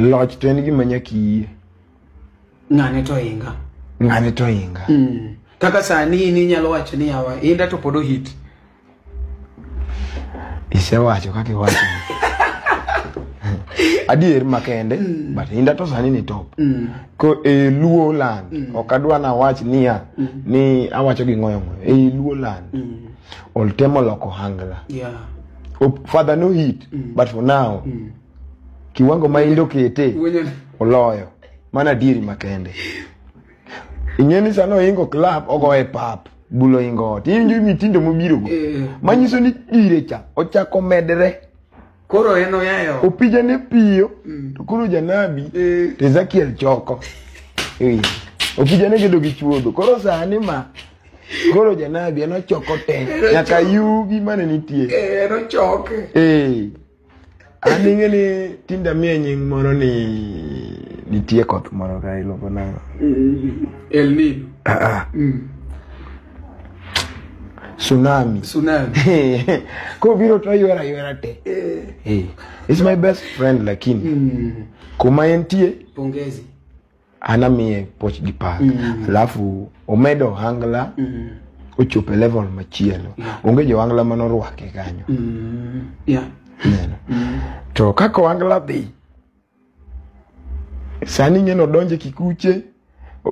Loch to en gima nyaka iyie. Ng'ane to inga. Ng'ane to inga. Kaka sani in inyalo wacho ni yawa Inda to pod ohit. Isewacho kaka iwacho. Adier makende, but Inda to sani ni top. Ko e Luo land, ok adwa nawach niya ni awacho gi ng'oyo ng'oyo. E Luo land, oltemo loko hangla. Father no hit, but for now, kiwango ma Inda okete, oloyo. Mana adieri makende. Ing'e ni sano oingo club, ogoye pap, bulo oingo ot. Iwinjo mitindo mobiro go. Manyiso ni dire cha ochako medre. Koro en oyayo. Opija ne piyo, to koro janabi, to Ezekiel choko. Opija ne gedo gi chuodho. Koro sani ma, koro janabi en ochoko te. Nyaka yugi mane nitie. En ochoke. An ing'e ni tinde amiye nying moro ni nitie koth moro ka iluongo nang'o? El Nino. Tsunami. Tsunami. Kobiro to ywera ywera te. It's my best friend lakini. Kuma entie, Pongezi. An amiye poch gi pak. Alafu omedo ohangla ochopo e level machielo. Onge jo ohangla manorwake kanyo. Neno. To kaka ohangla dhi, sani ing'e ni odonje kikuche,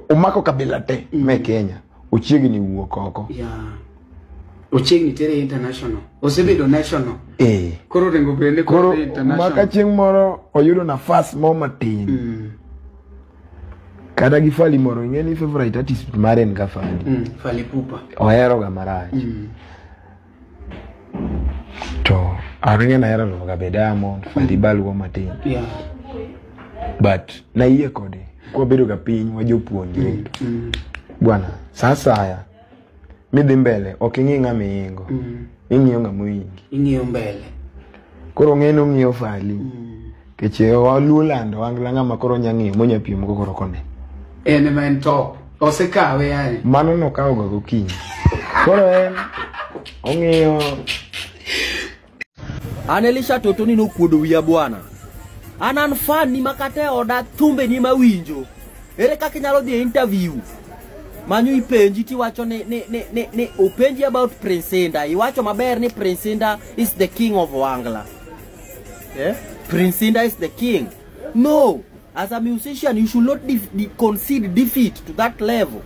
omako kabila te me Kenya, ochiegni wuok oko. Ochiegni tere international. Osebedo national. Koro onego bed ni Koro koro international. maka chieng' moro oyudo nafas mo matin. Kata gi Fally moro, ing'e ni favorite artist mare en ga Fally. Fally Ipupa. Ohero ga marach. To ang'e ni ahero luwo ga be Diamond, Fally ba luwo matin. But nayie kode. Kwabedo ga piny wajopuonjre. Bwana, sa asaya midhi mbele ok ing'i ng'ama iingo. Ing'iyo ng'ama oingi. Ing'iyo mbele. Koro ng'e ni ong'iyo Fally. Keche waluo lando wangla ng'ama koro nya ng'iyo monya piem go koro kone. En ema en top. Osekawe yani. Mano nokawo ga gokinyi. Koro en ong'iyo. An Elisha Toto ni nokuodo wiya bwana. An an fan ni makata e oda thumbe ni mawinjo. Ere kaka inyalo dhi e interview? Manyo ipenji tiwacho ni openji about Prince Indah. Iwacho maber ni Prince Indah is the king of Ohangla. Prince Indah is the king. No, as a musician you should not concede defeat to that level.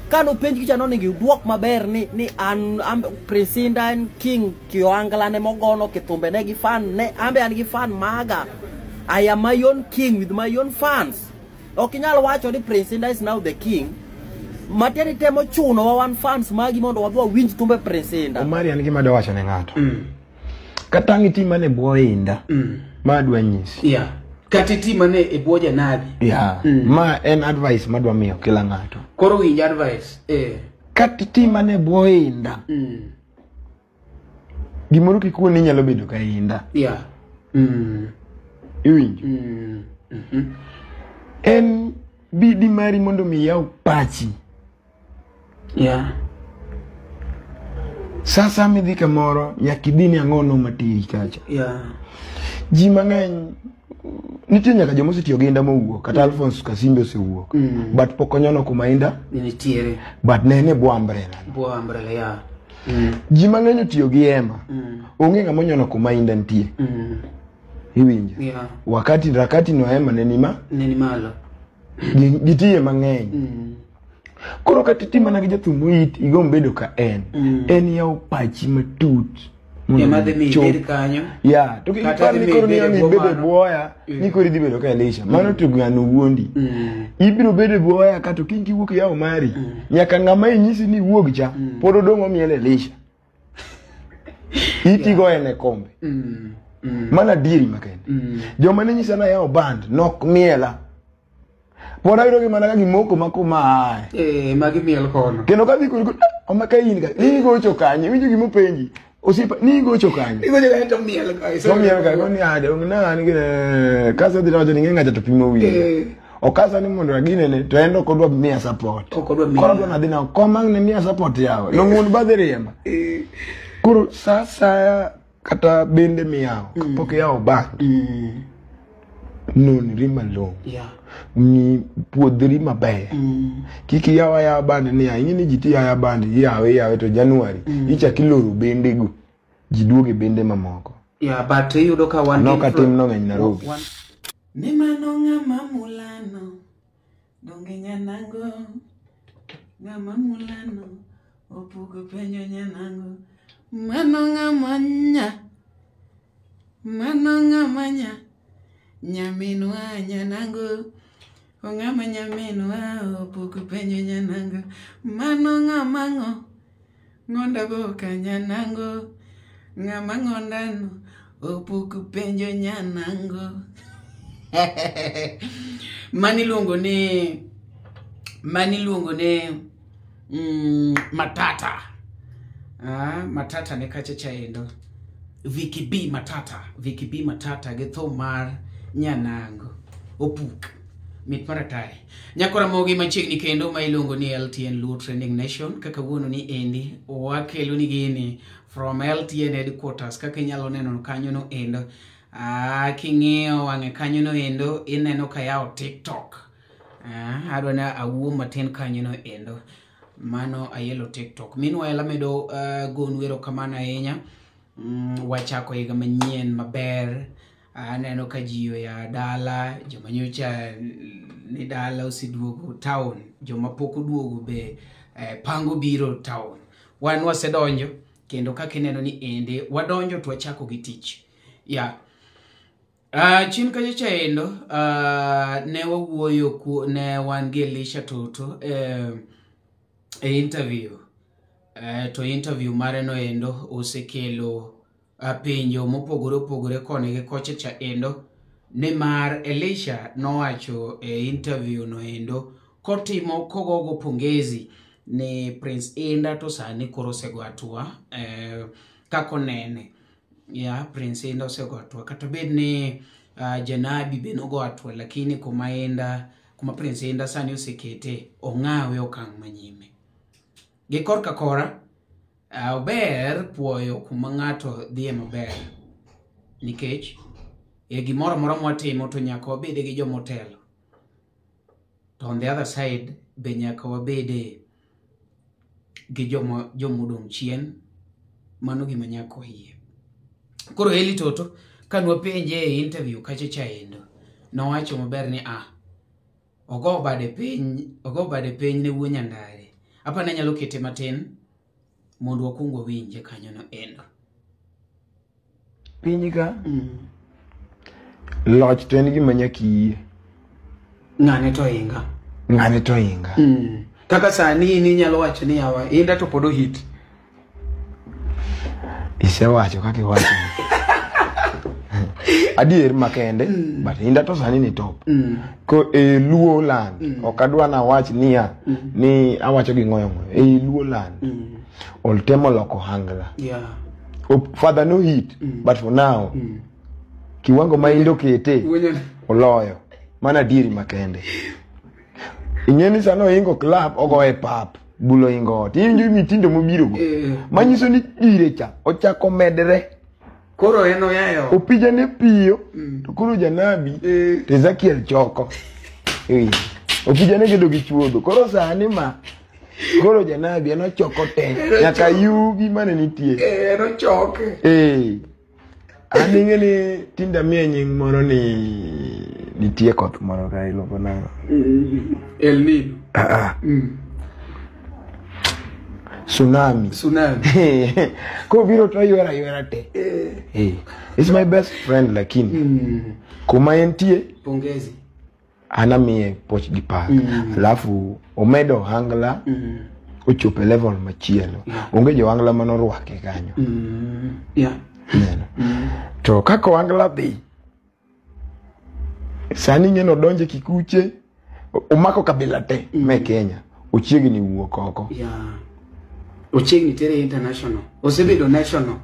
Kano penji kicha noningi uduok maber ni an Prince Indah en king ki Ohangla ne mogono ki thumbe ne gi fan ne ambe an gi fan maga. I am my own king with my own fans. Ok inyal wacho ni Prince Indah is now the king. Matieni temo chuno wa wan fans magi mondo wadhi wawinj thumbe Prince Indah. Omari an gima adwa wacho ne ng'ato. Kata ang' iti mane bwo Indah, ma adwa nyisi. Kata iti mane e bwo janabi. Ma en advice madwa miyo kila ng'ato. Koro winj advice. Kata iti mane bwo Indah. Gimoro kikuo ni nyalo bedo ka Indah. Iwinjo? En bidi mari mondo mi yaw pachi. Sasa midhi kamoro nyaka idhi ni ang'o no materi kacha. Ji mang'eny nitie nyaka joma osetiyo gi Indah mowuok, kata Alphonse Kasimbe osewuok. But pok onyono kuma Indah nitiere. But ne en e bwo umbrella. Bwo umbrella, yeah. Ji mang'eny otiyo gi hema. Onge ng'ama onyono kuma Indah nitie. Iwinjo? Wakati rakati no hema ne ni ma? Ne ni malo. Gitiye mang'eny. Koro kata iti mana gi jathum moit, igomb bedo ka en. En yawo pachi matut. Mondo Ema dhi miyi ichop. ibed kanyo. Yeah, to kik Kata ipar dhi ni miyi koro ni ibed e ang' bwo ibed e mano. bwoya, ni koro idhi bedo ka Elisha. Mano to ng'ano wuondi. Ibiro bedo e bwoya kato kiny kiwuok iyawo mari. Nyaka ng'ama inyisi ni iwuog cha, pod odong' omiel Elisha. Iti go en e kombe. Mano adieri makende. Joma ne nyisa ni ayawo band, nok miela. Pod ayudo gi mana ka gimoko ma kuma ae. Magi miel kono. Kendo ka dhi kod, oma ka in ka, ni igocho kanye, iwinjo gima openji. Osiepa, ni igocho kanye. Igocho kanye to miel ka, To miel ka, koni ade, ong' na an gi, kaso dhi wacho ni ng'e ng'acha to pimo wiye. Okasa ni mondo aginene, to en ok odwa miya support. Ok odwa miya. Koro odwa nadhi na, kom ang' ne miya support yawa. Nong'un badhi riemba. Koro sa asaya kata bende miyawo, kapok iyawo band. Nonri malong'o. Ng'i puodhri maber. Kik iyaw ayawa band niya, ing'e ni ji ti yawa band, iyawe iyawe to January, ichak iloro bendego. Ji duogo e bende mamoko. Yeah, but iyudo ka wan Nok atim no ng'eny Nairobi. Ni mano ng'ama mulano, donge nyanango, ng'ama mulano, opuko penjo nyanango, mano ng'ama nya, mano ng'ama nya, nyaminwa nyanango, ong'ama nyaminwa opuko penjo nyanango, mano ng'ama ng'o, ng'onda boka nyanango, ng'ama ng'ondano, opuko penjo nyanango. Mani luongo ni Matata. Matata ne kacha chaendo. Vicky B Matata, Vicky B Matata gi thum mar Nyanango. Opuk. Mit mar atari. Nyakora mogi machiegni kendo ma iluongo ni LTN Luo Trending Nation. Kaka wuono ni endi wakelo ni gini from LTN headquarters. Kaka inyalo neno kanyo no endo. King'iyo wang'e kanyo no endo ineno ka yawo TikTok. Adwa na awuo matin kanyo no endo. Mano ayelo TikTok. Meanwhile amedo gonu erokamano ahinya. Wachako higa manyien maber. Aneno ka ji oya dala, joma nyocha ni dala oseduogo town, joma pok oduogo be pango biro town. Wan wasedonjo kendo kaka ineno ni ende wadonjo to wachako gi tich. Yeah. Chien kacha chaendo ne wawuoyo ne wan gi Elisha Toto e interview. To interview mare no endo osekelo penjo mopogore opogore koni gi kocha cha endo, nimar Elisha nowacho e interview no endo kotimo kogogo pongezi ni Prince Indah to sani koro osego hatua kaka onene. Ya Prince Indah osego hatua kata bed ni Janabi be nogo hatua, lakini kuma Indah, kuma Prince Indah sani osekete ong'awe okang' manyime. Gi korka kora ober puoyo kuma ng'ato dhiye maber, nikech e gimoro amora mwatimo to nyaka wabede gi jomotelo, to on the other side be nyaka wabede gi jomodong' chien. Mano gima nyaka wayie. Koro Eli Toto kanwapenje e interview kacha chaendo nowacho maber ni ogo bade piny ne wuo Nyandare. Apa ne nyalo kete matin mondo wakwong wawinje kanyo no endo. Piny ka loch to en gima nyaka iyie. Ng'ane to inga. Ng'ane to inga. Kaka sani in inyalo wacho ni yawa Indah to pod ohit. Isewacho kaka iwacho. Adier makende, but Indah to sani ni top. Ko e Luo land, ok adwa na wach niya, ni awacho gi ng'oyo ng'oyo. E Luo land, oltemo loko hangla. Yeah. Father no hit, but for now, kiwango ma Indah okete, oloyo. Mana adieri makende. Ing'e ni sano oingo club, ogoye pap, bulo ingo ot. Iwinjo mitindo mobiro go. Manyiso ni dire cha, ochako medre. Koro en oyayo. Opija ne piyo, to koro Janabi, to Ezekiel choko. Opija ne gedo gi chuodho. Koro sani ma, koro Janabi en ochoko te. Nyaka yugi mane nitie. En ochoke. An ing'e ni tinde amiye nying moro ni nitie koth moro ka iluongo nang'o? El Nino. Tsunami. Tsunami. Kobiro to ywera ywera te. It's my best friend lakini. Kuma entie. Pongezi. An amiye poch gi pak. Alafu omedo ohangla. Ochopo e level machielo. Onge jo ohangla manorwake kanyo. Neno. To kaka ohangla dhi. Sani ing'e nodonje kikuche. Omako kabila te me Kenya. Ochiegni wuok oko. Ochiegni tere international. Osebedo national.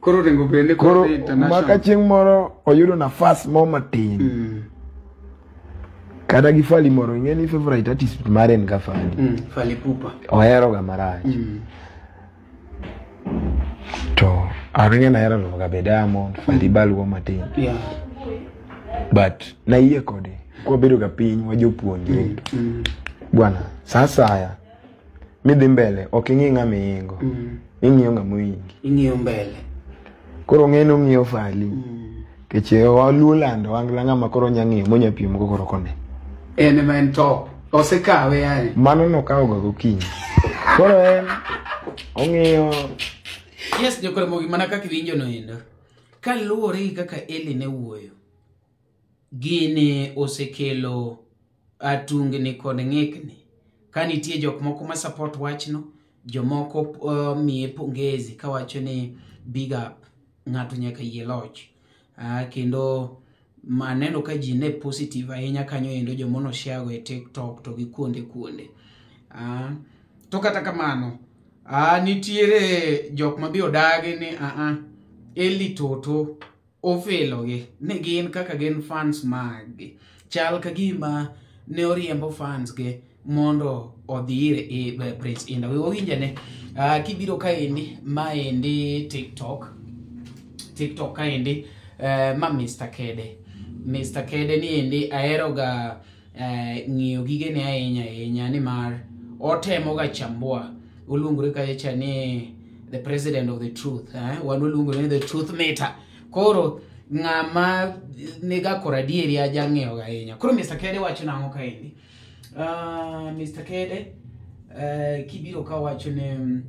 Koro orengo bende koro international. Maka chieng' moro oyudo nafas mo matin. Kata gi Fally moro ing'e ni favorite artist mare en ga Fally. Fally Ipupa. Ohero ga marach. To ang'e ni ahero luwo ga be Diamond, Fally baluwo matin. But nayie kode. Kwabedo ga piny wajopuonjre. Bwana, sasa aya. Midhi mbele, ok ing'i ng'ama iingo. Ing'iyo ng'ama oingi. Ing'iyo mbele. Koro ng'eno ng'iyo Fally. Keche waluo lando wangla ng'ama koro nya ng'iyo monya piem go koro kone. En ema en top. Osekawe yani. Mano nokawo ga gokinyi. Koro en ong'iyo. Yes, jokoromogi mana kaka iwinjo no endo. Kaluwore gi kaka Elly ne wuoyo, gini osekelo atungni kod ng'ikni. Ka nitie jok moko ma support wachno, jomoko miye pongezi kawacho ni big up, ng'ato nyaka yie loch. Kendo maneno ka ji ne positive ahinya kanyo endo, jomono share go e TikTok to gi kuonde kuonde. To kata kamano, nitiere jok ma be odagi ni Elly Toto ofelogi ni gin kaka gin fans maggi. Chal ka gima ne oriembo fans ge mondo odhi ir Prince Indah. We wawinjane. Kibiro kaendi, maendi TikTok. TikTok kaendi, ma Mr. Kede. Mr. Kede ni endi ahero ga ng'iyo gigene ahinya ahinya nimar otemo ga chambua. Oluongore kacha ni the president of the truth. Wan oluongore ni the truth meter. Koro ng'ama niga kor adieri aja ng'iyo ga ahinya. Koro Mr. Kede wacho nang'o kaendi? Mr. Kede kibiro ka wacho ni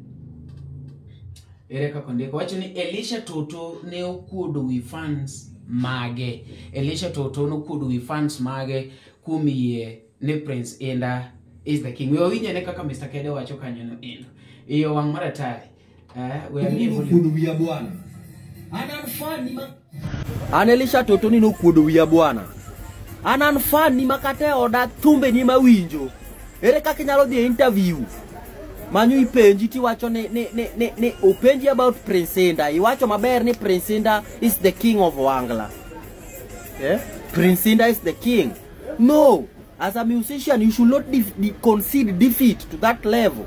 ere kaka ondiko, wacho ni Elisha Toto ne okuodo wi fans mage. Elisha Toto nokuodo wi fans mage kuom yie ni Prince Indah is the king. We wawinje ne kaka Mr. Kede wacho kanyo no endo. Iyo wang' maratari. We are Okuodo wiya bwana. An Elisha Toto ni nokuodo wiya bwana. An an fan ni makata e oda thumbe ni mawinjo. Ere kaka inyalo dhi e interview manyo ipenji tiwacho ni openji about Prince Indah. Iwacho maber ni Prince Indah is the king of Wangla. Prince Indah is the king. No, as a musician you should not concede defeat to that level.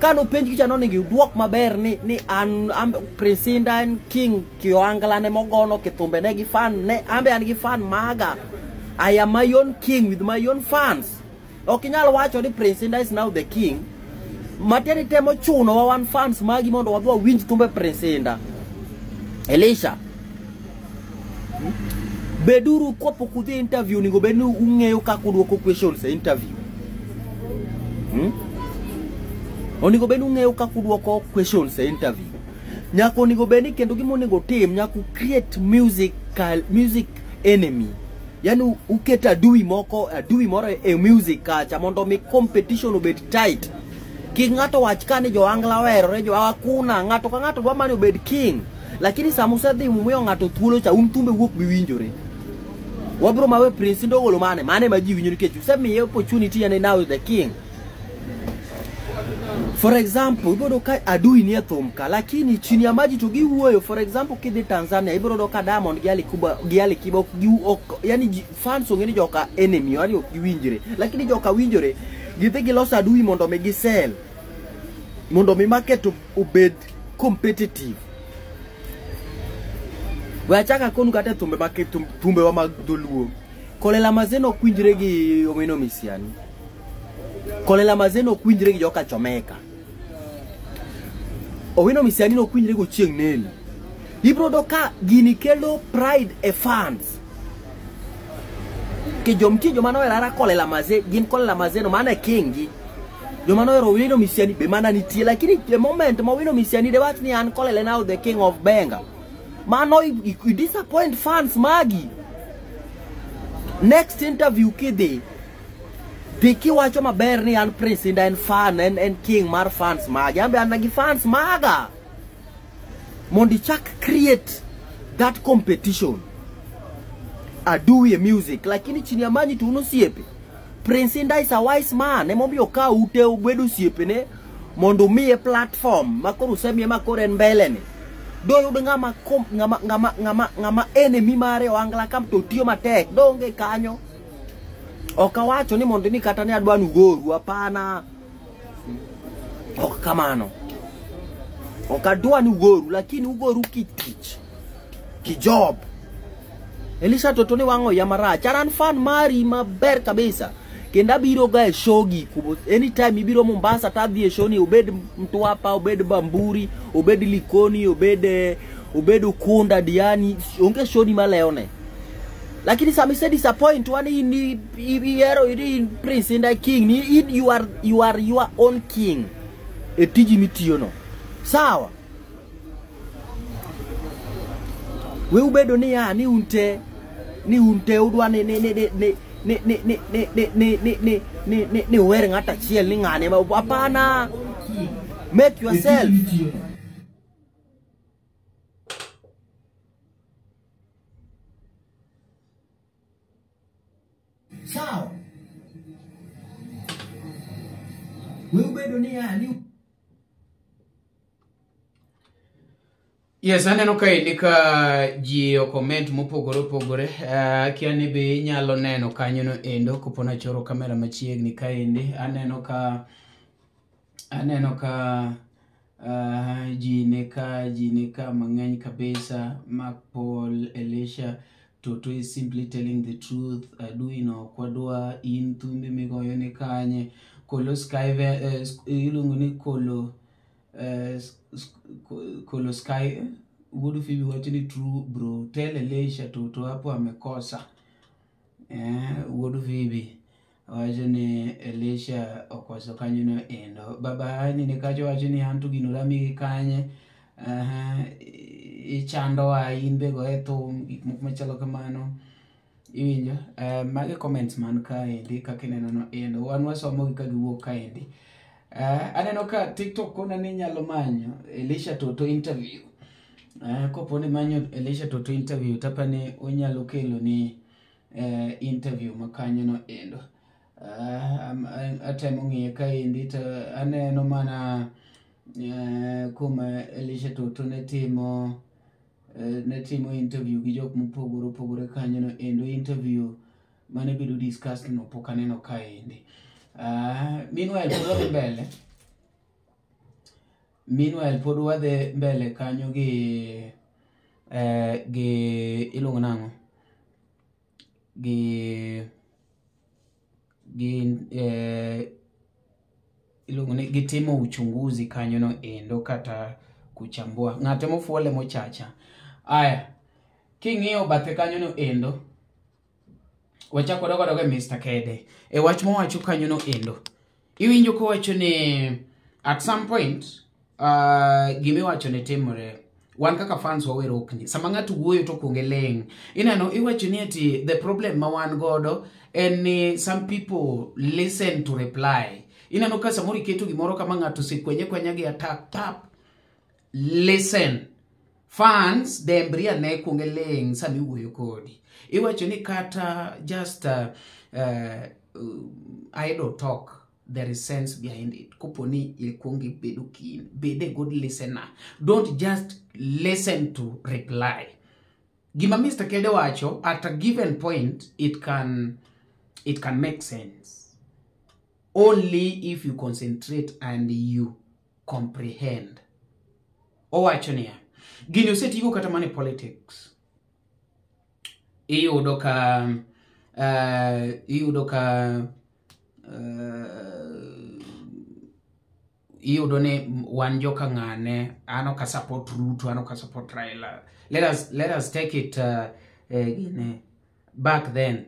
Kano penji kicha nonego iduok maber ni an Prince Indah en king Kioangla ne mogono kithumbe ne gi fan ne ambe an gi fan maga. I am my own king with my own fans. Ok inyal wacho ni Prince Indah is now the king. Matieni temo chuno wa wan fans magi mondo wadhi wawinj thumbe Prince Indah. Elisha, beduru kopok udhi interview onego bed ni ung'eyo kaka udwoko questions e interview. Onego bed ni ung'eyo kaka udwoko questions e interview. Nyaka onego bed ni kendo gima onego tim, nyaka u create music enemy. Yani uket adui moko, adui moro e music kacha mondo mi competition obed tight. Kik ng'ato wach ka ni jo Angla oherore, jo Akuna, ng'ato ka ng'ato dwa mana obed king. Lakini sama usedhi mumiyo ng'ato thuolo cha, un thumbe wuok biwinjore. Wabro mawe Prince Indah ogolo mane, mane ma ji winjo nikech usemiye opportunity yani now is the king. For example, ibiro ka adui ni e thum ka, lakini chini ya maji to giwuoyo. For example, kidhi Tanzania, ibiro yudo ka Diamond gi Alikiba, gi Alikiba ok gi ok, yani fans ong'e ni joka enemy, yani ok giwinjre. Lakini joka winjore, gidhi giloso adui mondo mi gisell, mondo mi market obed competitive. We achak akonu kata thumbe mag thumbewa mag dholuo. Kolela Mazeno ok winjre gi Owino Misiani. Kolela Mazeno ok winjre gi joka Chomeka. Owino Misiani ok winjre go Chieng' Neli. Ibiro yudo ka gini kelo pride e fans. Ke jomtie joma nohero ara Kolela Maze, gin Kolela Mazeno mano e king gi. Joma nohero Owino Misiani be mana nitie, lakini the moment ma Owino Misiani dewach ni an Kolela now the king of Benga. Mano you disappoint fans magi. Next interview kidhi, dhi kiwacho maber ni an Prince Indah en fan, en king mar fans magi. An be an gi fans maga. Mondo ichak create that competition. Adui e music, lakini chini ya maji to un osiepe. Prince Indah is a wise man, emomiyo okawo ute obed osiepene mondo omiye platform makoro osemiye makoro en mbele ni. Doyud ng'ama enemy mare Ohangla kam to tiyo matek, donge kanyo. Ok awacho ni mondo ni kata ni adwa nugoru, hapana. Ok kamano. Ok adwa ni ugoru, lakini ugoru kitich, ki job. Elisha Toto ni wang'o ya marach. An fan mari maber kabisa. Kendo abiro ga e show gi anytime ibiro Mombasa tadhi e show ni, obed Mtwapa, obed Bamburi, obed Likoni, obed Ukunda, Diani, onge show ni malewone. Lakini sama ise disappoint wan in ihero in Prince Indah King ni in you are your own king e tiji mitiyo no. Sawa. We ubedo ni ya ni unte udwa ni uwer ng'ato achiel ni ng'ane ma hapana. Make yourself. Sawa. We ubedo ni ya ni Yes, aneno kaendi ka ji o comment mopogore opogore. Akia ni be inyalo neno kanyo no endo kopo nachoro kamera machiegni kaendi. Aneno ka ji ne ka mang'eny kabisa. Mark Paul, Elisha Toto is simply telling the truth. Adui no ok wadwa in thumbe migoyo ni kanye. Kolo Sky, iluongo ni Kolo Kolo Sky Wuod Phoebe wacho ni true bro, tell Elisha Toto hapo amekosa. Wuod Phoebe wacho ni Elisha okoso kanyo no endo. Baba Hani ni kacho wacho ni anto gino rami gi kanye. Ichandowa in be go e thum gik moko machalo kamano. Iwinjo? Magi comments man kaendi kaka ineno no endo. Wan wasomo gi ka giwuok kaendi. Aneno ka TikTok kona ni inyalo manyo Elisha Toto interview. Kopo ni manyo Elisha Toto interview tapani onyalo kelo ni interview makanyo no endo. Atemo ng'iye kaendi to aneno mana kuma Elisha Toto ne timo interview gi jok mopogore opogore kanyo no endo. Interview mane bedo discussed no pok aneno kaendi. Meanwhile pod wadhi mbele. Meanwhile pod wadhi mbele kanyo gi iluongo nang'o? Gi iluongo ni gitimo uchunguzi kanyo no endo kata kuchambua. Ng'ate mofuole mochacha. Aya, king'iyo bathe kanyo no endo, wachako wadogo adoga e Mr. Kede. E wach mowacho kanyo no endo. Iwinjo kowacho ni at some point gimiwacho ne timore. Wan kaka fans wawe rokni. Sama ng'ato wuoyo to kuonge ling'. Ineno iwacho ni ati the problem ma wan godo en ni some people listen to reply. Ineno ka samoro iketo gimoro kama ng'ato osekwenye kwenya gi attack tap. Listen. Fans dembri ane kuonge ling' sama iwuoyo kodi. Iwacho ni kata just idle talk, there is sense behind it. Kopo ni ikuongo ibedo keen, bed a good listener. Don't just listen to reply. Gima Mr. Kede wacho, at a given point, it can make sense. Only if you concentrate and you comprehend. Owacho niya, gini osetigo kata mana e politics. Iyudo ka iyudo ni wan joka ng'ane, an ok support Ruto, an ok support Raila. Let us take it gine, back then.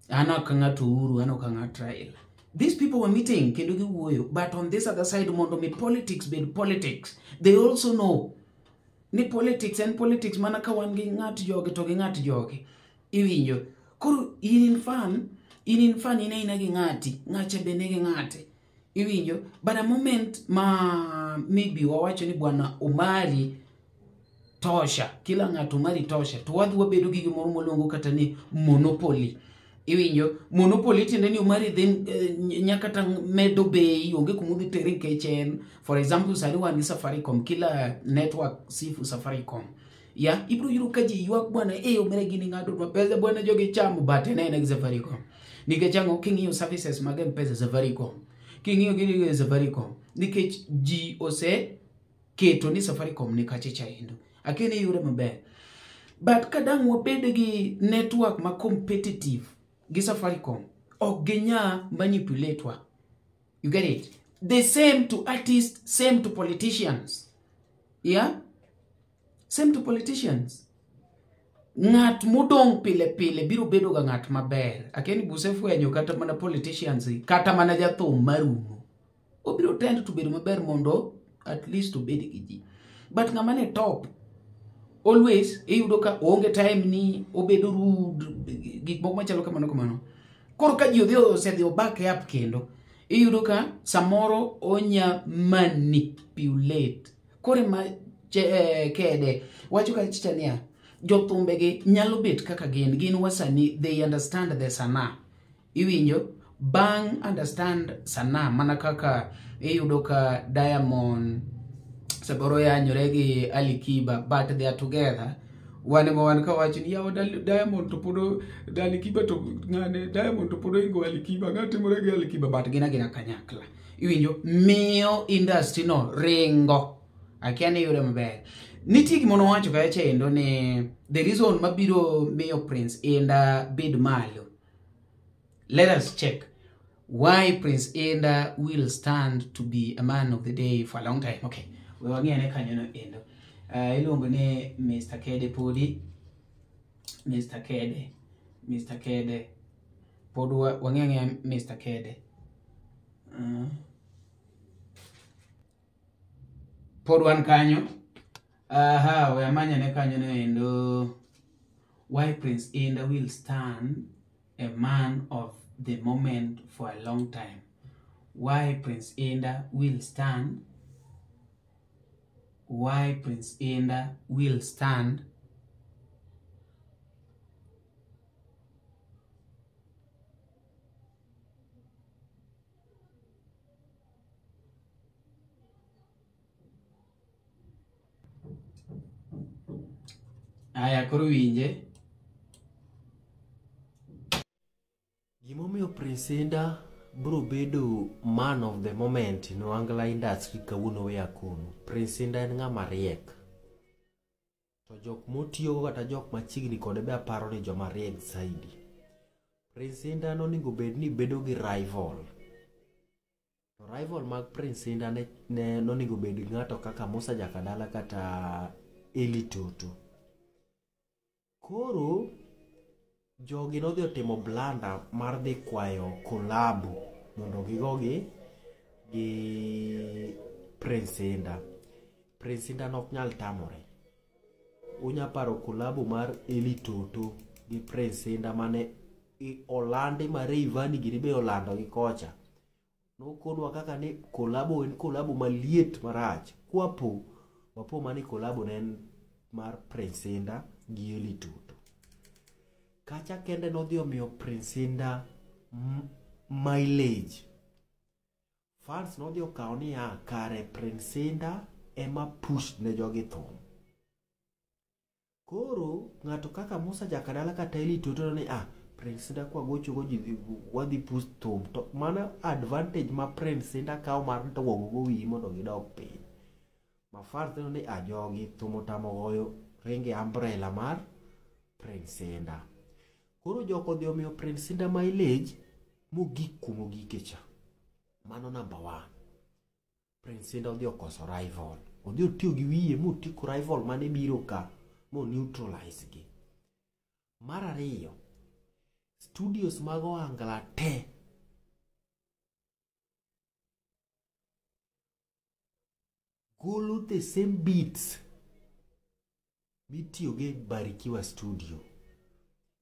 An ok ng'ato Uhuru, an ok ng'at Raila. These people were meeting kendo giwuoyo, but on this other side mondo mi politics bed politics, they also know ni politics en politics mana ka wan gi ng'at jogi to gi ng'at jogi. Iwinjo? Koro in in fan in aina gi ng'ati, ng'acha be nigi ng'ate. Iwinjo? But a moment ma maybe wawacho ni bwana Omari tosha, kila ng'ato Omari tosha, to wadhi wabedo gi gimoro mwaluongo kata ni monopoly. Iwinjo? Monopoly tiende ni Omari dhi nyaka kata medo bei, onge kuma udhi tere nikech en. For example, sani wan gi Safaricom, kila network sifu Safaricom. Ya, ibiro yudo ka ji ywak bwana, eh omera gini ng'ado nwa pesa bwana jogi chamo, but en aena gi Safaricom. Nikech ang'o? King'iyo services mag M-Pesa Safaricom. King'iyo gini Safaricom. Nikech ji ose keto ni Safaricom ni kache cha endo. Akia ni iyudo maber. But ka dang' wabed gi network ma competitive gi Safaricom, ok ginya manipulate wa. You get it? The same to artists, same to politicians. Yeah? Same to politicians. Ng'at modong' pile pile biro bedo ga ng'at maber. Akia ni busefwenyo kata mana politicians, kata mana jathum marumo. Obiro tend to bedo maber mondo at least obed gi ji. But ng'ama ne top, always iyudo ka oonge time ni obedo rude, gik moko machalo kamano kamano. Koro ka ji odhi osedhi o back up kendo, iyudo ka samoro onya manipulate. Koro ema kede wacho kacha niya, jothumbegi nyalo bet kaka gin, gin wasanii, they understand the sanaa. Iwinjo? Bang' understand sanaa, mana kaka iyudo ka Diamond samoro yanyore gi Alikiba, but they are together. Wan ema wan kawacho ni yawa Diamond to pod Alikiba to ng'ane Diamond to pod oingo Alikiba, ng'a timore gi Alikiba, but gin agina kanyakla. Iwinjo? Miyo industry no ringo. Akia ni iyude maber. Nitie gima nowacho kacha endo ni the reason mabiro miyo Prince Indah bed malo. Let us check why Prince Indah will stand to be a man of the day for a long time. Okay, we wang'i ane kanyo no endo. Iluongo ni Mr. Kede podi. Mr. Kede. Mr. Kede. Pod wang'i ang'eya Mr. Kede. Pod wan kanyo. Aha, we amanyane kanyo no endo. Why Prince Indah will stand a man of the moment for a long time. Why Prince Indah will stand. Why Prince Indah will stand. Aya, koro winje. Gimomiyo Prince Indah biro bedo man of the moment in Ohangla industry kawuono we akono. Prince Indah en ng'ama riek. To jok motiyogo kata jok machiegni kode be aparo ni joma riek saidi. Prince Indah nonego bed ni bedo gi rival. To rival mag Prince Indah ne nonego bed ng'ato kaka Musa Jakadala kata Eli Toto. Koro jogi nodhi otimo blunder mar dhi kwayo collabo mondo gigo gi Prince Indah. Prince Indah nok nyal tamore. Unya paro collabo mar Eli Toto gi Prince Indah mane olandi ma Rayvanny gini be olando gi kocha. Nokonwa kaka ni collabo en collabo maliet marach. Kwapo, wapo mani collabo ne en mar Prince Indah gi Eli Toto. Kacha kende nodhi omiyo Prince Indah mileage. Fans nodhi okawo niya kare Prince Indah ema push ne jogi thum. Koro ng'ato kaka Musa Jakadala kata Eli Toto ni Prince Indah kwa gocho go ji wadhi push thum. To mano advantage ma Prince Indah kawo mar duogo go wiyi mondo gidog piny. Ma fans neno ni jogi thum otamo goyo ringe umbrella mar Prince Indah. Koro jok odhi omiyo Prince Indah mileage mogik kuom ogike cha. Mano number 1. Prince Indah odhi okoso rival. Odhi otiyo gi wiye motieko rival mane biro ka mo neutralize gi. Mar ariyo, studios mag Ohangla te golo the same beats mitiyogo e Barikiwa studio.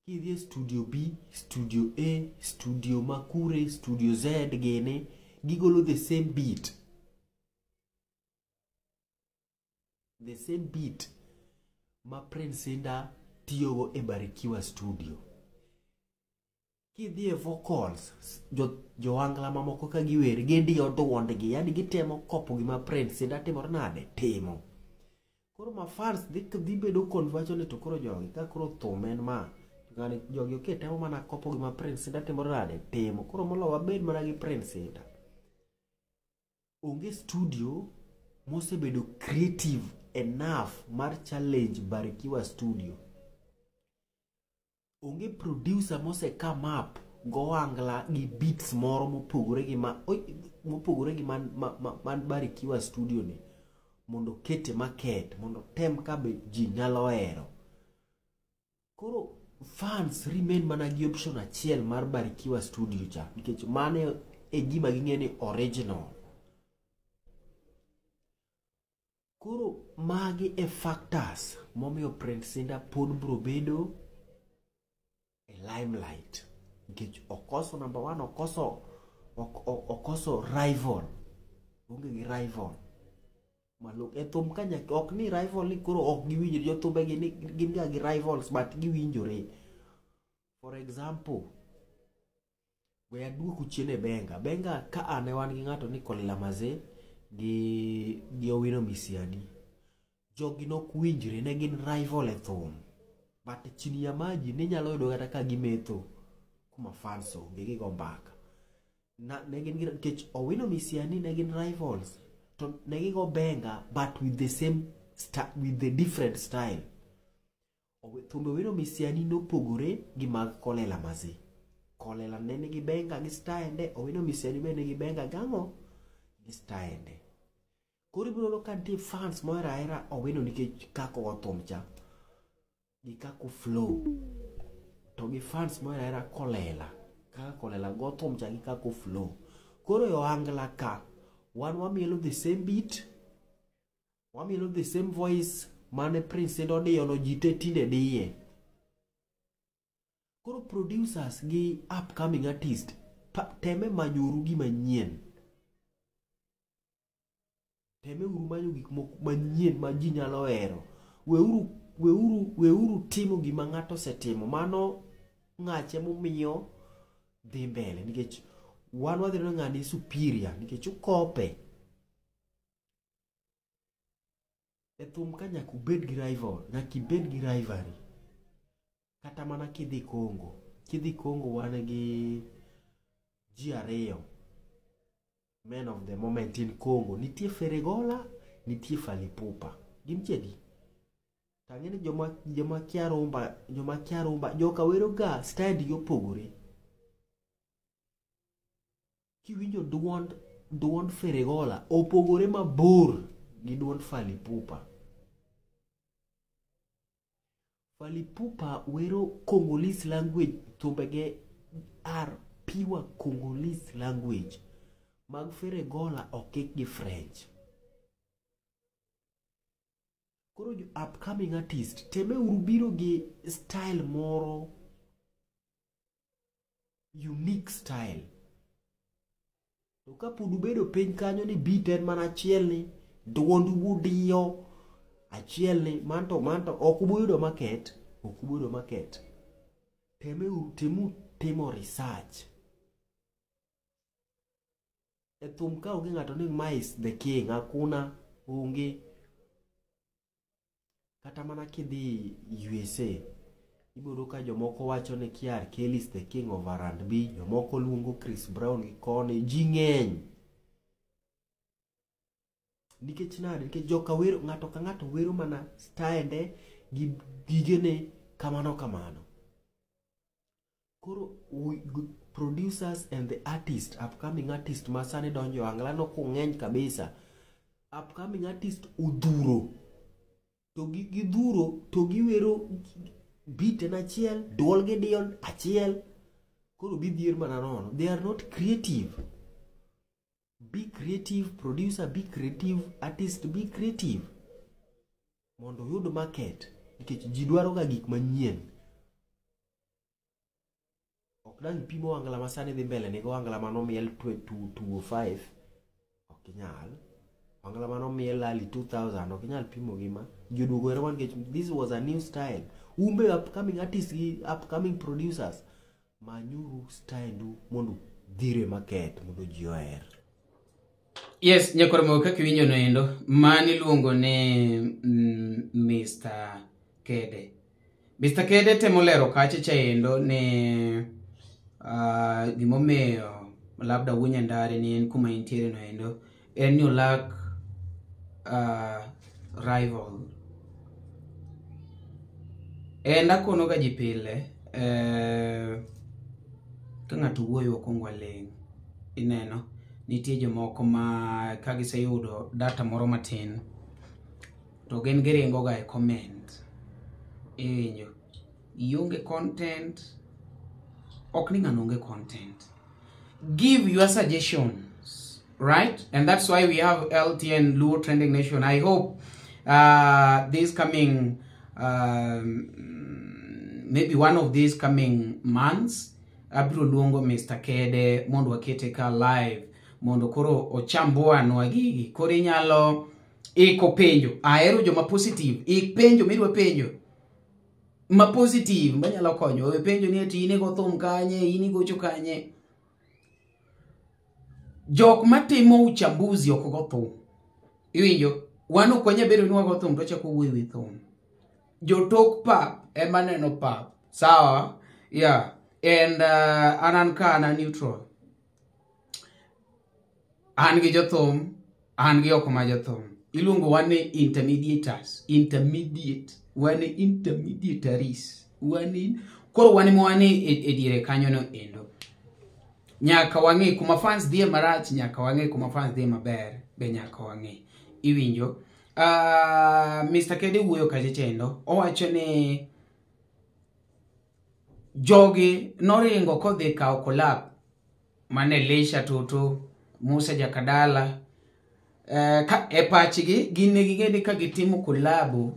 Kidhi e studio B, studio A, studio Makure, studio Z gene, gigolo the same beat. The same beat ma Prince Indah tiyogo e Barikiwa studio. Kidhi e vocals, jo Ohangla mamoko ka giwer, gidiyo duondgi, yani gitemo kopo gima Prince Indah timore nade? Timo. Koro ma fans dhi bedo conversion ni to koro jogi, ka koro thum en ma, ng'ani jogi ok temo mana kopo gima Prince Indah timore nade? Timo. Koro molo wabed mana gi Prince Indah. Onge studio mosebedo creative enough mar challenge Barikiwa studio. Onge producer mose come up go ohangla gi beats moro mopogore gi ma mopogore gi man, man Barikiwa Studio ni mondo kete market, mondo tem ka be ji nyalo hero. Koro fans remain mana gi option achiel mar Barikiwa Studio cha, nikech mano e gima ging'e ni original. Koro magi e factors momiyo Prince Indah pod bro bedo e limelight, nikech okoso number one, okoso rival, onge gi rival malo e thum ka nyaka ok ni rival ni koro ok giwinjore. Jothumbe gi gin ga gi rivals, but giwinjore. For example, we aduoku chien e benga. Benga ka an e wan gi ng'ato ni Kolila Maze gi Owino Misiani, jogi nok winjre, ne gin rival e thum, but chini ya maji ne nyalo yudo kata ka gimetho kuma fans onge, gigo mbaka na ne gin gi, nikech Owino Misiani ne gin rivals to ne gigo benga, but with the same with the different style. Thumbe Owino Misiani nopogore gi mag Kolela Maze. Kolela ne nigi benga gi style, Owino Misiani be nigi benga gang'o gi style. Koro ibiro yudo ka nitie fans mohero ahera Owino nikech kaka ogo thum cha gi kaka flow, to gi fans mohero ahera Kolela kaka Kolela go thum cha gi kaka flow. Koro e ohangla ka wan wamielo the same beat, wamielo the same voice mane Prince Indah odiyo no, ji te tinde diye. Koro producers gi upcoming artist, teme manyuru gima nyien, teme uru manyo gik moko manyien ma ji nyalo hero. Weuru timo gima ng'ato osetimo, mano ng'ache momiyo dhi mbele, nikech wan wadhi neno ng'ani superior nikech ukope e thum ka. Nyaka ubed gi rival, nyaka ibed gi rivalry. Kata mana kidhi Congo wan gi ji ariyo men of the moment in Congo. Nitie Ferre Gola, nitie Fally Ipupa. Gin ji adi? Tang'e ni joma kia rumba joka wero ga style gi opogore. Kiwinjo duond Ferre Gola opogore mabor gi duond Fally Ipupa. Fally Ipupa wero Congolese language, thumbege are pure Congolese language. Mag Ferre Gola okik gi French. Koro jo upcoming artist, temeuru biro gi style moro, unique style. To kapod ubedo piny kanyo ni beat en mana achiel, ni duondu budiyo achiel, ni manto ok ubuyudo market, ok ubuyudo market. Temeuru temu timo research e thum ka onge ng'ato ni ma is the king, hakuna, onge. Kata mana kidhi USA, ibiro ka jomoko wacho ni R. Kelly is the king of R&B, jomoko luongo Chris Brown gi koni, ji ng'eny. Nikech nade? Nikech joka wero, ng'ato ka ng'ato wero mana style gi gigene kamano kamano. Koro producers and the artist, upcoming artist ma sani donjo e ohangla no kung'eny kabisa. Upcoming artist odhuro. To gidhuro to giwero beat en achiel, duol gidiyo achiel. Koro bidhier mana nono. They are not creative. Be creative, producer, be creative, artist, be creative. Mondo oyud market, nikech ji dwaro ga gik manyien. Ok dang' ipim ohangla ma sani dhi mbele ni gi ohangla manomiel 2005, ok inyal. Ohangla manomiel early 2000 ok inyal pimo gi ma. Ji oduogo ero nikech this was a new style. Un be upcoming artists gi upcoming producers, manyuru style u mondo dhire market mondo ji oher. Yes, nyakwar kaka iwinjo no endo, mani iluongo ni Mr. Kede. Mr. Kede temo lero kacha cha endo ni gimomiyo labda Wuo Nyandare ni en kuma entiere no endo en ni olak rival. En akono ga ji pile Ka ng'ato wuoyo wakwongo waling'. Ineno, nitie jomoko ma ka giseyudo data moro matin to gin giringo ga e comment. Iwinjo, ionge content, ok ni ng'ano onge content. Give your suggestions, right? And that's why we have LTN Luo Trending Nation. I hope this coming, maybe one of these coming months, abiro luongo Mr. Kede mondo wakete ka live mondo koro ochambuanwa gigi. Koro inyalo iko penjo. Ahero joma positive. Ik penjo midwa penjo. Ma positive manyalo konyo. We penjo ni ati in igo thum kanye, in igocho kanye. Jok matimo uchambuzi ok go thum. Iwinjo, wan ok wanyal bedo ni wago thum to wachako wuoyo e thum. Jotok pap ema neno pap. Sawa? Yeah. And an an ka an a neutral. An gi jothum, an gi ok ma jothum. Iluongo wan ni intermediators. Intermediate. Wan ni intermediataries. Wan ni koro wan ema wan e diere kanyo no endo. Nyaka wang'e kuma fans dhiye marach, nyaka wang'e kuma fans dhiye maber, be nyaka wang'e. Iwinjo? Mr. Kede wuoyo kacha chendo, owacho ni jogi noringo kodhi kawo collab mane Elisha Toto, Musa Jakadala. Ka e pachgi gin ne ging'e ni ka gitimo collab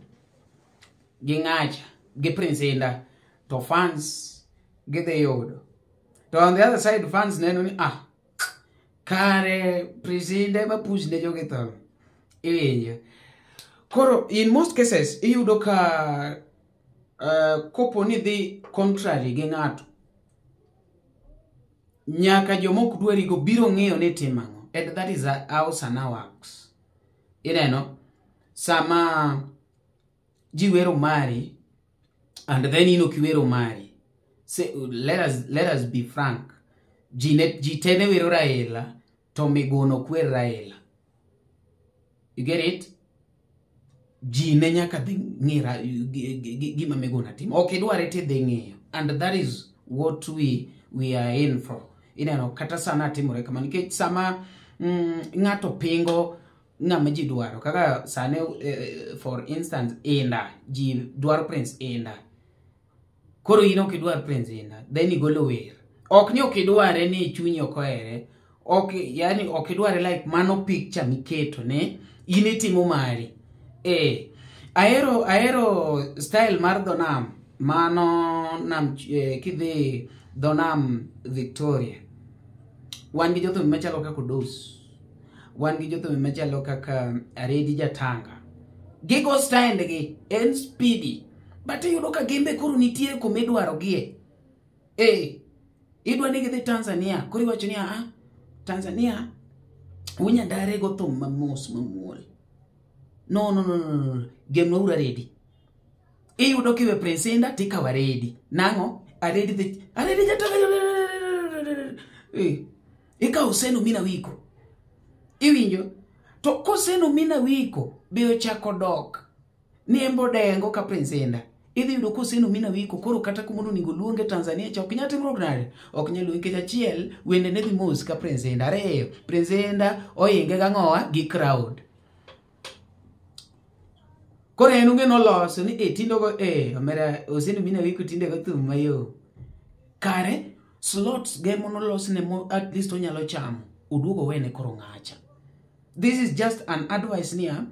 gi ng'acha gi Prince Indah to fans gidhi yudo. To on the other side fans neno ni kare Prince Indah ema push ne jogi tho. Iwinjo? Koro in most cases iyudo ka kopo ni dhi contrary gi ng'ato, nyaka joma ok dwarigo biro ng'eyo ni timo ang'o. And that is how sana works. Ineno, sama ji wero mari and then in ok iwero mari. Say, let us be frank. Ji te ne wero Raila to Miguna ok wer Raila. You get it? Ji ne nyaka dhi ng'i gima Miguna timo. Ok idware tidhi ng'iyo. And that is what we are in for. Ineno, kata sana timore kama nikech sama ng'ato pingo ng'ama ji dwaro. Kaka sani, for instance, Indah. Ji dwaro Prince Indah. Koro in ok idwar Prince Indah, then igolo wer. Ok ni ok idware ni chunyi ok ohere. Ok, yani ok idware like mano picture miketo ne in itimo mari. Ahero style mar dho nam. Mano nam, kidhi dho nam Victoria. Wan gi jothum machalo kaka Odos. Wan gi jothum machalo kaka Aredi Jatanga. Gigo style gi en speedy. But iyudo ka gimbe koro nitie kuma idwaro gie. Idwa ni gidhi Tanzania. Koro iwacho ni Tanzania unyandare go thum mamos mamuol. No, no, no, no, no. Gemna uru Aredi. Iyudo kiwe Prince Indah tikawo Aredi. Nang'o? Aredi dhi, Aredi Jatanga. Ikawo Seno Mina Wiko. Iwinjo? To koseno Mina Wiko be ochako dok ni embo dengo ka Prince Indah. Idhi yudo koseno Mina Wiko koro kata kuma onego luonge Tanzania cha ok nyal timruok nade? Ok nyal luonge nikech achiel wende ne dhi mos ka Prince Indah. Ariyo, Prince Indah ohinge gang'owa gi crowd. Koro en ung'e noloso ni tinde go omera Oseno Mina Wiko tinde go thum mayom. Kare slots ge monolosne mo at least onyalo chamo. Oduogo wene koro ng'acha. This is just an advice niya.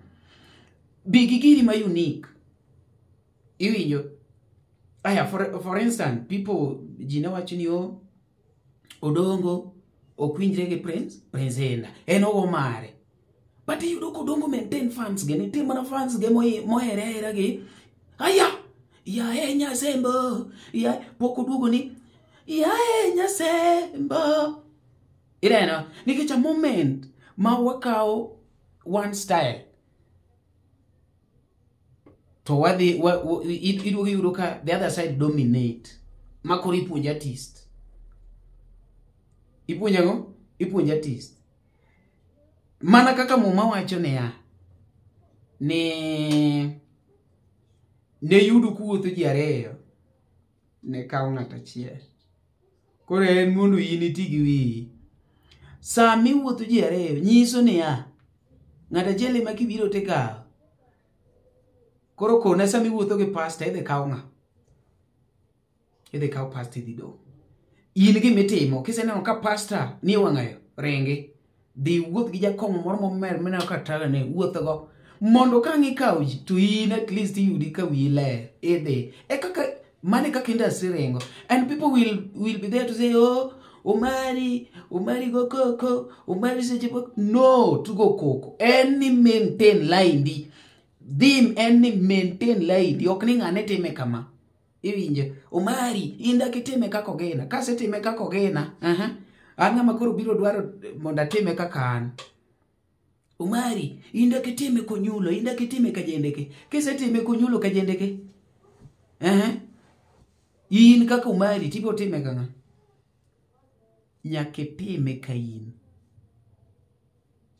Bi gi giri ma unique. Iwinjo? Aya, for instance, people ji ne wacho ni Odongo ok winjre gi Prince Indah. En ogo mare. But iyudo ka Odongo maintain fans ge, nitie mana fans ge mohere ahera gi. Aya, yae Nyasembo, yae, pok oduogo ni yae Nyasembo. Ineno, nikech a moment ma wakawo one style to wadhi iduogo iyudo ka the other side dominate. Ma koro ipuonjo artist. Ipuonjo ang'o? Ipuonjo artist. Mana kaka Muma wacho niya, ni ne yudo kuwuotho ji ariyo, Ne kawo ng'ato achiel. Koro en mondo in iti gi wiyi. Sama iwuotho ji ariyo, nyiso niya, ng'ato achiel ema kibiro tikawo. Koro kona sama iwuotho gi pastor idhi kaw ng'a? Idhi kaw pastor idhi dong'. In gimitimo, kiseneno ka pastor nie wang'ayo, ringi. Dhi wuoth gi jakong'o moro momer mineno ka tagane, wuothgo. Mondo ka ang' ikawo ji, to in at least iyudi ka wiyi ler. Idhi. E kaka, mano e kaka industry ringo. And people will be there to say, oh, Omari, Omari go koko, Omari seche moko. No, to go koko. En ni maintain line di. Dhim en ni maintain line di. Ok ni ng'ane time kama. Iwinjo, Omari, in dak itime kaka Ogina. Kasetime kaka Ogina, an ng'ama koro biro dwaro mondo atime kaka an. Omari, in dak itime konyulo, in dak itime kajendeke. Kisetime konyulo kajendeke, in kaka Omari, tibiro time kang'a? Nyaka itime ka in.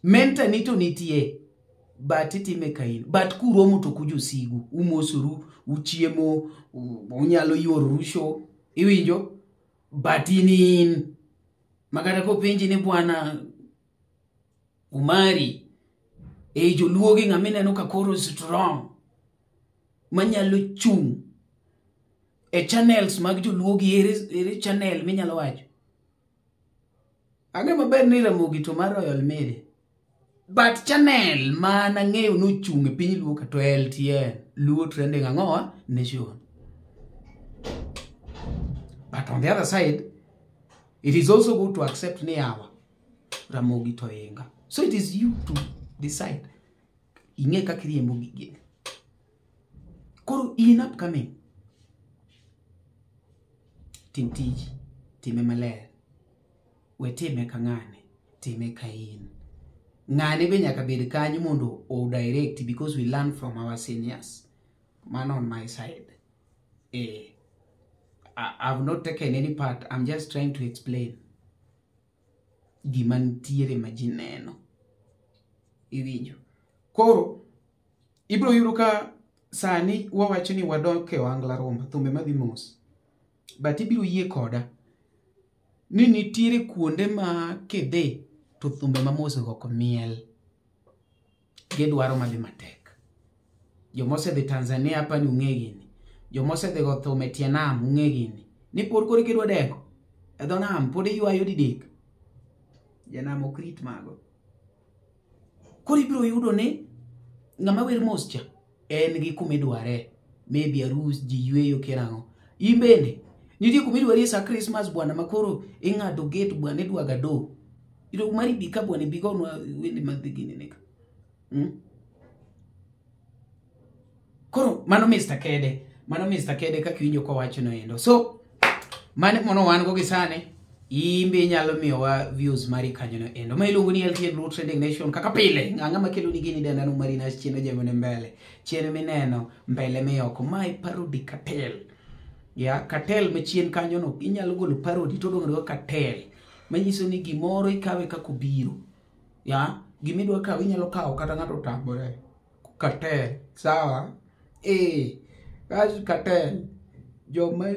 Mentor ni to nitie, but itime ka in. But kuromo to kujosigu, umosoru, uchiemo, unyalo yuoro show, iwinjo? But in in. Makata kopenji ni bwana Omari, ei joluo gi ng'ama ineno ka koro strong, manyalo chung' e channels mag joluo gi ere channel minyalo wacho? Ang'e maber ni Ramogi to mar Royal Media. But channel man ang'eyo nochung' e piny Luo ka to LTN, Luo Trending ang'owa Nation. But on the other side, it is also good to accept ni yawa Ramogi to inga. So it is you to decide. Ing'e kaka iriembo gigi. Koro in upcoming. Tim tiji, time maler. We time ka ng'ane, time ka in. Ng'ane be nyaka bed kanyo mondo o direct because we learn from our seniors. Man on my side. I've not taken any part. I'm just trying to explain. Gima nitiere ma ji neno. Iwinjo. Koro, ibiro yudo ka sani wawacho ni wadok e ohangla rumba, thumbe madhi mos. But ibiro yie koda ni nitiere kuonde ma kidhi to thumbe mamos go ok miel. Gidwaro madhi matek. Joma osedhi Tanzania apa ni ung'e gini. Joma osedhi go thum e tie nam ung'e gini. Ni pod koro kidwa dengo e dho nam pod iywayo didek. Janam ok rit mago. Koro ibiro yudo ni ng'ama wer mos cha en gi kuma idware. Maybe arus ji yweyo kia nang'o. In bende nitie kuma idwari sa Christmas bwana ma koro ing'ado gate bwana idwa gado. Iro mari bi ka bwana bi gonwa wende madhi gini nika. Koro mano Mr. Kede. Mano Mr. Kede kaka iwinjo kowacho no endo. So mano mono wan go gi sani. Imbe inyalo miyowa views mari kanyo no endo. Ma iluongo ni LTN Luo Trending Nation kaka pile. Ng'ama kelo ni gini denda no Marina chien ojemone mbele. Chien mineno mbele mioko. Mae parody cartel. Ya cartel machien kanyo no inyalo golo parody to odong' go cartel. Manyiso ni gimoro ikawe kaka obiro. Ya gimidwa kawo inyalo kawo kata ng'ato otamore. Cartel. Sawa? As cartel. Joma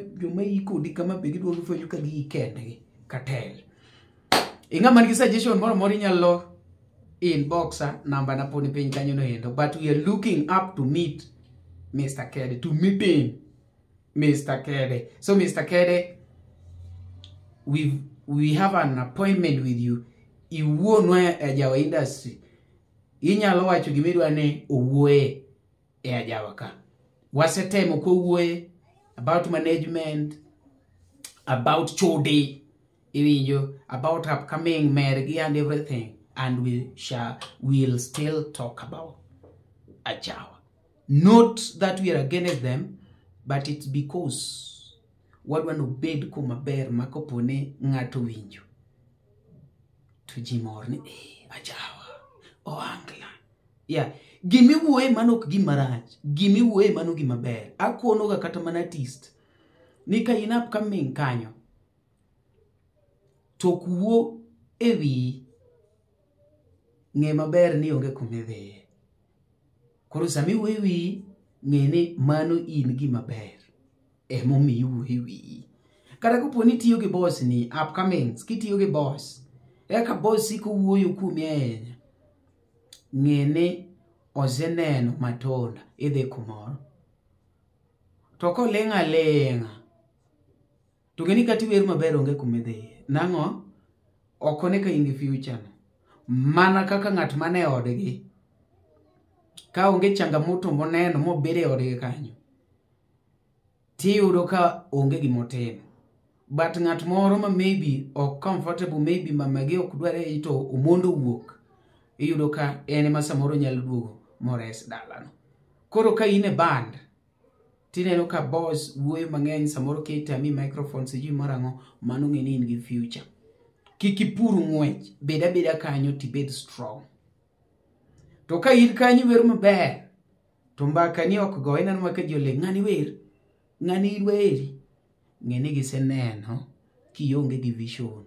ikodi kama be gidwa fwenyo ka gi kendgi. Cartel. Ing'ama nigi suggestion moro moro inyalo inboxa namba na poni piny kanyo no endo. But we are looking up to meet Mr. Kede, to meet him, Mr. Kede. So Mr. Kede, we have an appointment with you. Iwuonwa e Ajawa industry. Inyalo wacho gimidwa ni owuoye e Ajawa ka. Wasetemo kowuoye about management, about chode, iwinjo, about upcoming mergi and everything, and we will still talk about Ajawa. Not that we are against them, but it's because wadwa no bed kuma ber ma kopone ng'ato winjo to ji mor ni Ajawa oangla. Yeah, gimiwuoye mano ok gima rach, gimiwuoye mano gima ber. Akono ga kata mana artist ni ka in upcoming kanyo to ok wuo e wiyi, ng'e maber ni onge kuma idhiye. Koro sama iwuoyo e wiyi, ng'e ni mano in gima ber. Emomiyo iwuoyo e wiyi. Kata kopo ni itiyo gi boss ni upcomings, kitiyo gi boss, eka boss siko wuoyo kuomi ahinya. Ng'e ni oseneno matunda idhi kumoro. To koling' aling'a, to ng'e ni kata iwer maber onge kuma idhiye. Nang'o? Ok one ka in gi future no. Mana kaka ng'at mane odgi, ka onge changamoto moneno mobedo e odgi kanyo, tiyudo ka onge gimotimo. But ng'at moro ma maybe ok comfortable, maybe mamagi ok dware to omondo wuok, iyudo ka en ema samoro nyalo duogo mores dalano. Koro ka in e band, tineno ka boss wuoyo mang'eny samoro kitami microphone sijui mar ang'o, mano ng'e ni in gi future. Kik ipur ng'wech, bed abeda kanyo tibed strong. To ka in kanyo iwer maber, to mbaka ni ok go, ineno ma ka ji oling', ng'ani wer, ng'ani weri. Ng'e ni giseneno kionge gi vision.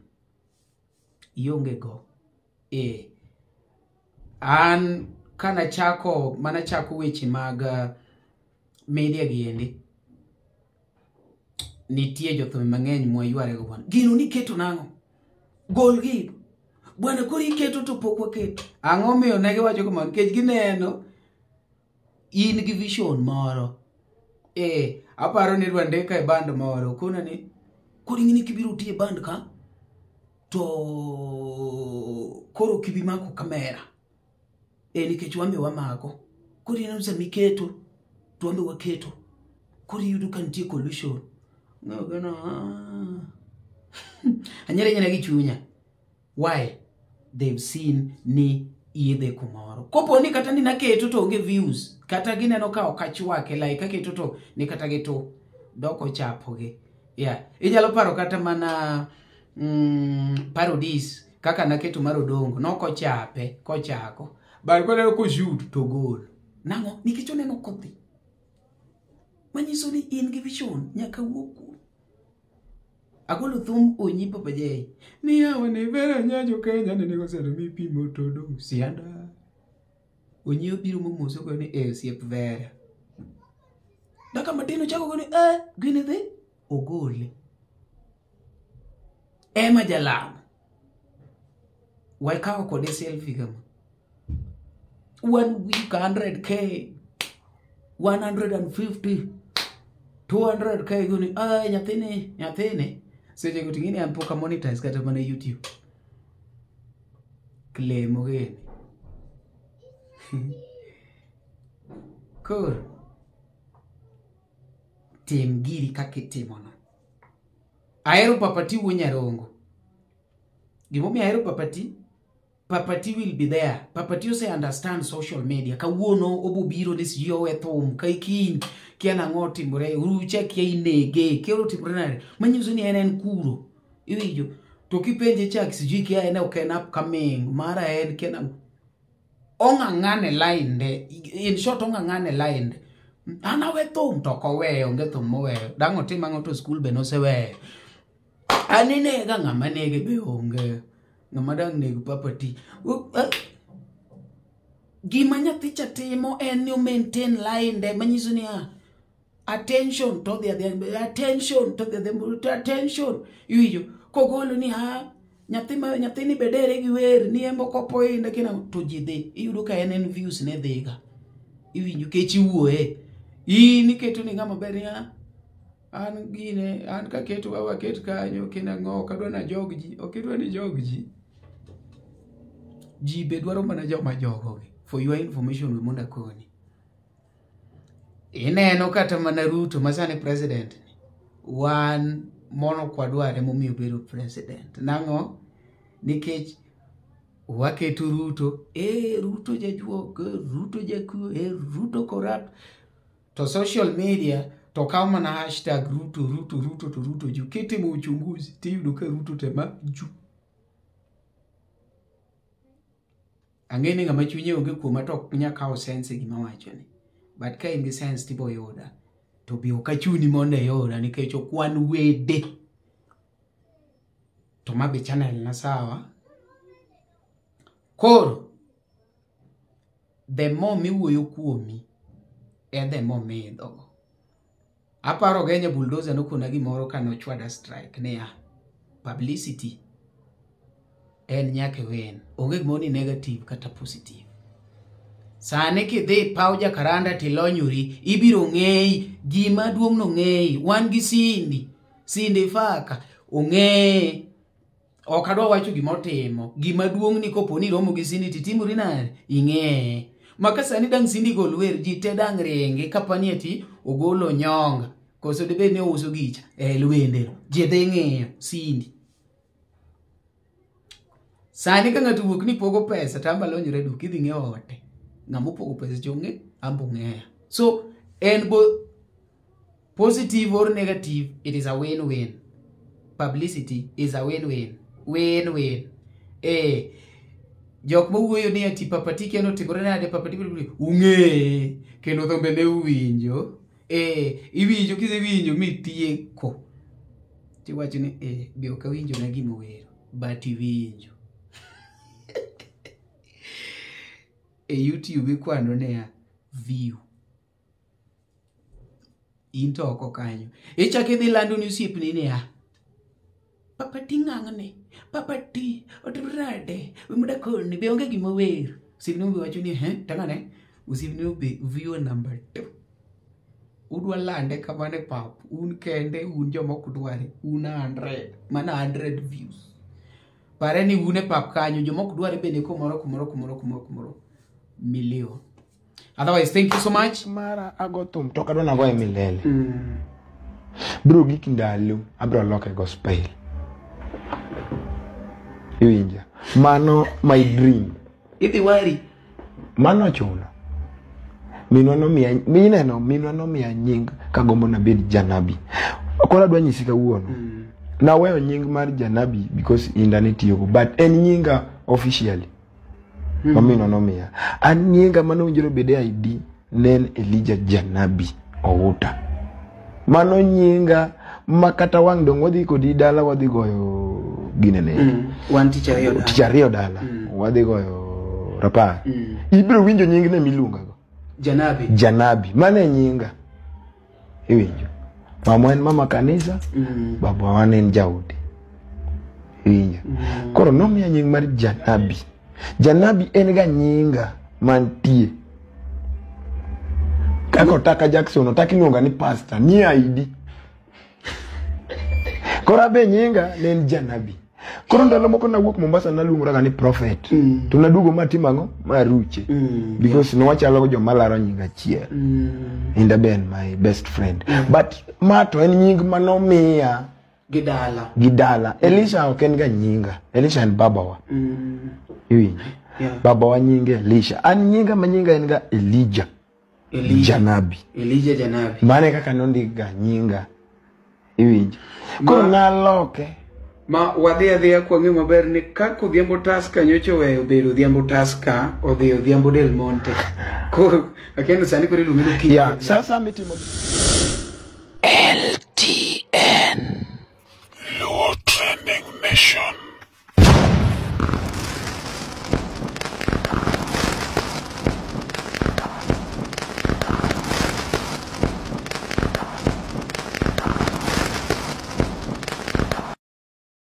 Ionge go. An kanachako, manachako weche mag media giendi, nitie jothumbe mang'eny mwayware go bwana. Gino niketo nang'o? Gol gi. Bwana koro iketo to pok waketo. Ang'o miyo ne giwacho kamano? Nikech gineno in gi vision moro. Aparo ni idwa ndika e band moro. Kona ni, koro ing'e ni kibiro tiyo e band ka, to koro ok ibi mako kamera. Nikech wan be wamako. Koro ineno sama iketo, to wan be waketo. Koro iyudo ka nitie collusion. Anyere nyere gi chunya. Why? They've seen ni idhi kumoro. Kopo ni kata ni naketo to onge views, kata gineno ka ok achwake, like aketo to ni kata gi to dok ochapogi. Yeah. Inyalo paro kata mana parodies kaka naketo mar Odongo, nokochape kochako. But koneno koshoot to gol. Nang'o? Nikech oneno kodhi. Manyiso ni in gi vision, nyaka wuo kuom. Agolo thum Onyi Papa J. Ni yawa ne vera nyajo Kenya ne nego sero mi pimo to do sianda. Onyi obiro momoso go ni osiep Vera. Daka matin ochako go ni gini dhi ogole. Ema jalamo. Wakawo kode selfie kama. 1 week 100k, 150, 200k goni nyathini, nyathini. Seche go ting'eni an pok a monetize kata mana YouTube. Claim gini. Koro tim giri kaka itimono. Ahero Papa T wuo Nyarongo. Gimomiyo ahero Papa T, Papa T will be there. Papa T ose understand social media. Kawuono obobiro ni sijui owe thum, ka kiny kia nang'o otimore, urucha kia inege, kia otimore nade. Manyiso ni en kuro. Iwinjo? To kipenje chak sijui kia en ok en upcoming, mara en kia nang'o. Ong'ang'ane line de. In short ong'ang'ane line de. An awe thum to ok oweyo, onge thum moweyo. Dang' otim ang'o to skul be noseweyo. An inega ng'ama nege be onge. Ng'ama dang' neg Papa T. Gima nyathi cha timo en ni o maintain line de manyiso ni attention to dhi adhiya, attention to dhi adhiya, attention. Iwinjo? Kogolo ni nyathini be dere gi wer ni en ok opoinde kina to ji dhi. Iyudo ka en views ne dhiga. Iwinjo kech iwuoye. In iketo ni ng'ama ber ni an gine, an kaketo waket kanyo kina ng'o ok adwa na jog ji, ok idwa ni jog ji. Ji be dwaro mana joma jogogi. For your information we mondo akoni. Ineno kata mana Ruto ma sani president ni. Wan mono ok wadware momiyo obedo president. Nang'o? Nikech waketo Ruto, Ruto jajuok, Ruto jakuo, Ruto corrupt. To social media to kaw mana hashtag Ruto, Ruto, Ruto to Ruto ju. Kitimo uchunguzi tiyudo ka Ruto tema ju. Ang'e ni ng'ama chunye onge kuoma to ok nyal kawo sense e gima awachoni. But ka in gi sense tibo yuda. To be ok achuni mondo iyuda nikech ok wan wede. To ma be channel na sawa. Koro, the more miwuoyo kuomi, e the more miidhogo. Aparo Genya Bulldozer nokona gimoro ka nochwada strike niya, publicity en nyaka wen. Onge gimoro ni negative kata positive. Sani kidhi paw Jakaranda tilonyori, ibiro ng'eyi, gima duong' no ng'eyi. Wan gi Cindy, Cindy Faka, ong'eye. Ok adwa wacho gima otimo. Gima duong' ni kopo ni iromo gi Cindy titimori nade? Ing'eye. Maka sani dang' Cindy gol wer, ji te dang' ringi kapani ati ogolo nyonga. Koso dibed ni ouso gicha e lwende. Ji dhi ng'iyo Cindy. Sani ka ng'ato wuok ni pogo pesa to amba lonyore duk idhi ng'iewo ote. Ng'ama opogo pesa cha ong'e, amba ong'eya. So en bo positive or negative, it is a win-win. Publicity is a win-win. Win-win. Jok mawuoyo ni ati Papati kia notimore nade, Papati ung'eye, kendo thumbe ne uwinjo. Iwinjo kisewinjo mitieko. Tiwacho ni be ok awinjo na gima owero, but iwinjo. E YouTube ikwano niya view. In to oko kanyo. Ichako idhi lando ni osiepni niya, Papati ng'ang'ni, Papati otimore nade, we koni be onge gima owero. Osiepni be wacho ni tang'ane, osiepni be view number 2. Udwa lande kamano e pap, un kende, un joma ok dware, un 100, mana 100 views. Pare ni un e pap kanyo, joma ok dware bende kumoro, kumoro, kumoro, kumoro, kumoro, million. Otherwise, thank you so much. Mara ago thum to ok adwa nagoye milele. Bro gik ndalo abro loke gospel. Iwinja. Mano my dream. Idhi wari. Mano ochuno. Minwa nomiya, mineno, minwa nomiya nying kagombo nabed janabi. Koro adwa nyisi kawuono. Naweyo nying mar janabi because inda ne tiyogo, but en nyinga officially. Ma minwa nomiya. An nyinga mane owinjore obed e ID ne en Elijah Janabi Outa. Mano nyinga ma kata wang' dong' wadhi kodi dala wadhi goyo ginene. Wan tich ariyo dala. Tich ariyo dala. Wadhi goyo rapar. Ibiro winjo nying ne miluongago. Janabi. Janabi. Mano e nyinga. Iwinjo. Mama en mama kanisa, baba ne en jaode. Iwinjo. Koro nomiya nying mar Janabi. Janabi en ga nyinga mantie. Kaka Otaka Jackson, Otaka iluonga ni pastor, ni ID. Koro abe nyinga ne en Janabi. Koro ndalo moko nawuok Mombasa naluongora ga ni prophet. To naduogo matimo ang'o? Maruche. Because nowachalo joma laro nying achiel. Inda be en my best friend. But ma to en nying manomiya Gi dala. Gi dala. Elisha ok en ga nyinga. Elisha en babawa. Iwinjo? Babawa nyinge Elisha. An nyinga ma nyinga en ga Elijah. Elijah. Janabi. Elijah Janabi. Mane kaka nondik ga nyinga. Iwinjo? Koro naloke. Ma wadhi adhiya kwang'eyo maber ni kaka Odhiambo Tusker nyocha oweyo bedo Odhiambo Tusker, odhi Odhiambo Del Monte. Koro akia ni sani koro iluonge ni Okinyi. Yeah, sasa mitimo LTN Luo Trending Nation.